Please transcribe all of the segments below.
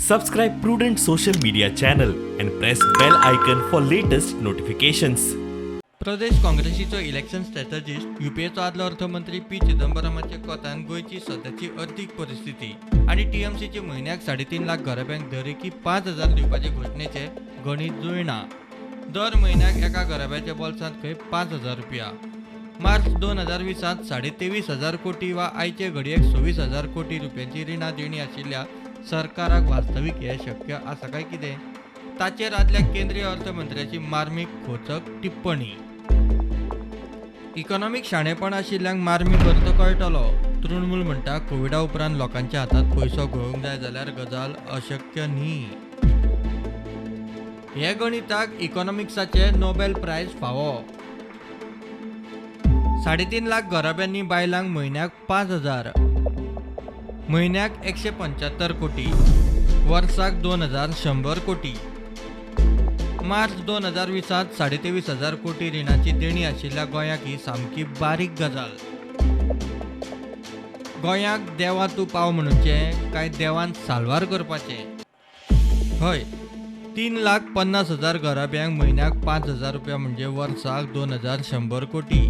Subscribe Prudent social media channel and press bell icon for latest notifications. Pradesh काँग्रेसीचो election strategist युपीएचो आदलो अर्थमंत्री P चिदंबरमाच्या कोतान गोंयची सद्याची अर्थीक परिस्थिती आनी टीएमसीची म्हयन्याक 3.5 लाख घराब्यांक दरेकी 5,000 दिवपाचे घोशणेचें गणीत जुळना. दर म्हयन्याक एका घराब्याच्या बोल्सांत खंय 5,000 रुपया. मार्च 2020 23,500 कोटी वा आयचे घडयेक 26,000 कोटी रुपयांची रिणां देणी आशिल्ल्या सरकाराक वास्तवीक हें शक्य आसा काय कितें, ताचेर आदल्या केंद्रीय अर्थमंत्र्याची मार्मीक खोचक टिप्पणी. इकॉनॉमीक शाणेपण आशिल्ल्यांक मार्मीक अर्थ कळटलो. तृणमूल म्हणटा कोविडा उपरांत लोकांच्या हातांत पयसो घोळूंक जाय जाल्यार गजाल अशक्य न्ही. हे गणिताक इकॉनॉमिक्साचे नोबेल प्रायज फावो. 3.5 लाख घराब्यांनी बायलांक म्हयन्याक 5,000, म्हयन्याक 175 कोटी, वर्साक 2,100 कोटी. मार्च 2020 23,500 कोटी रिणाची देणी आशिल्ल्या गोंयाक ही सामकी बारीक गजाल. गोंयाक देवा तूं पाव म्हणचें काय देवान साल्वार करपाचें? हय, 3,50,000 घराब्यांक म्हयन्याक 5,000 रुपया म्हणजे वर्साक 2,100 कोटी.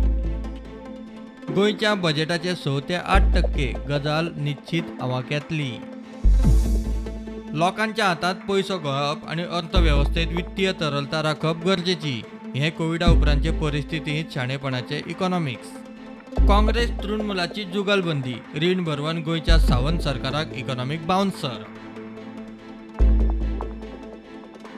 गोंयच्या बजेटाचे 6 ते 8% गजाल निश्चित आवाक्यांतली. लोकांच्या हातांत पयसो घोळप आनी अर्थवेवस्थेंत वित्तीय तरलता राखप गरजेची, हें कोविडा उपरांतचे परिस्थितींत शाणेपणाचें इकॉनॉमिक्स. काँग्रेस तृणमूलाची जुगलबंदी, रीण भरवन गोंयच्या सावंत सरकाराक इकॉनॉमीक बाउन्सर.